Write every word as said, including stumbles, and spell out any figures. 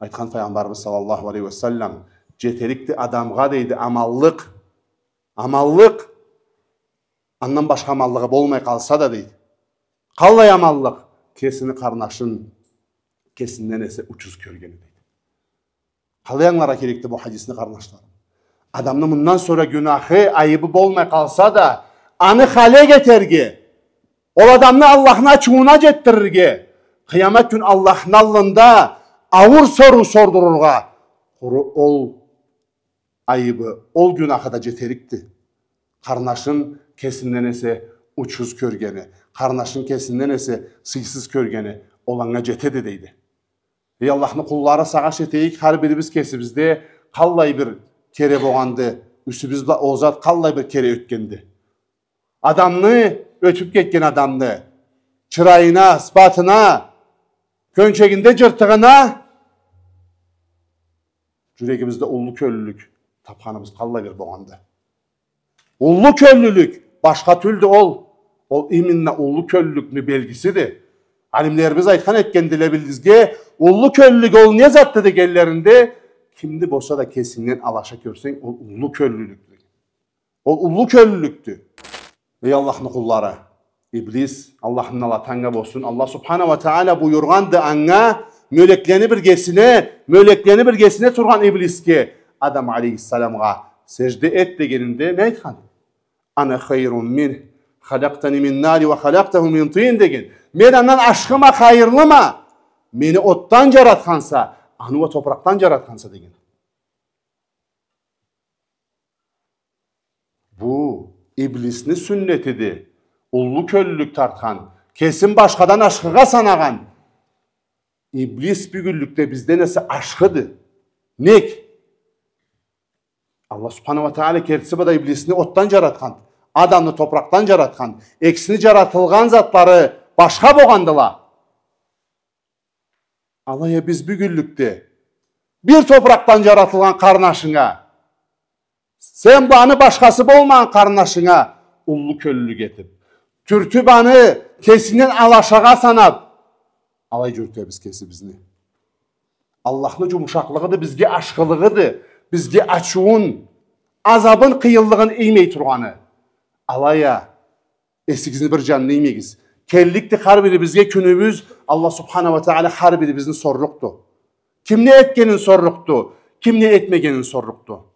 Айтхан Файгъамбарыбыз саллаллаху алейхи ва саллам: «Джетерикди адамгъа, — дейди, — аманлыкъ, аманлыкъ, андан башха аманлыгъы болмай къалса да, — дейди. — Къаллай аманлыкъ? — Кесини къарнашын кесинден эсе учуз кёргени», — дейди. Къалай ангыларгъа керекди бу хадисни, къарнашларым? Адамны мындан сора гюнахы, айыбы болмай къалса да, аны халек этерге, ол адамны Аллахны ачыууна джетдирирге, къыямат кюн Аллахны аллында ауур соруу сордурургъа, къуру ол айыбы, ол гюнахы да джетерикди. Къарнашын кесинден эсе учуз кёргени, къарнашын кесинден эсе сыйсыз кёргени, ол анга джетеди, дейди. Эй Аллахны къуллары, сагъыш этейик, хар бирибиз кесибизде къаллай бир кере богъанды, юсюбюз бла ол зат къаллай бир кере ётгенди. Адамны, ётюп кетген адамны чырайына, сыфатына, кёнчегинде джыртыгъына джюрегибизде уллу кёллюлюк тапханыбыз къаллай бир богъанды. Уллу кёллюлюк башха тюлдю ол. Ол именно уллу кёллюлюкню белгисиди. Алимлерибиз айтхан этгендиле бизге, уллу кёллюлюк ол не затды дегенлеринде, кимни болса да кесингден алаша кёрсенг, ол уллу кёллюлюкдю. Ол уллу кёллюлюкдю. Эй Аллахны къуллары, иблис, Аллахны налаты анга болсун, Аллах субхана ва тааля буюргъанды анга, мёлеклени биргесине, мёлеклени биргесине тургъан иблисге, Адам алейхиссаламгъа сежде эт дегенинде не айтхан? «Ана хайрун минху, халакътани мин нарин ва халакътаху мин тин», — деген. «Мен андан ашхыма, хайырлыма. Мени отдан джаратханса, аны уа топуракъдан джаратханса», — деген. Бу иблисни сюннетиди. Уллу кёллюлюк тартхан, кесин башхадан ашхыгъа санагъан иблис бюгюнлюкде бизден эсе ашхыды. Нек? Аллах субхана ва тааля кертиси бла да иблисни отдан джаратхан, Адамны топуракъдан джаратхан, экисини джаратылгъан затлары башха богъандыла. Алай а биз бюгюнлюкде бир топуракъдан джаратылгъан къарнашынга, сен бу аны башхасы болмагъан къарнашынга уллу кёллюлюк этип, тюртюп аны кесингден алашагъа санап, алай джюрютебиз кесибизни. Аллахны джумушакълыгъыды, бизге ашхылыгъыды, бизге ачыуун, азабын, къыйынлыгъын иймей тургъаны. Алай а, эсигизни бир джанына иймегиз. Келликди хар бирибизге кюнюбюз, Аллах субхана ва тааля хар бирибизни сорлукъду. Ким не этгенин сорлукъду, ким не этмегенин сорлукъду.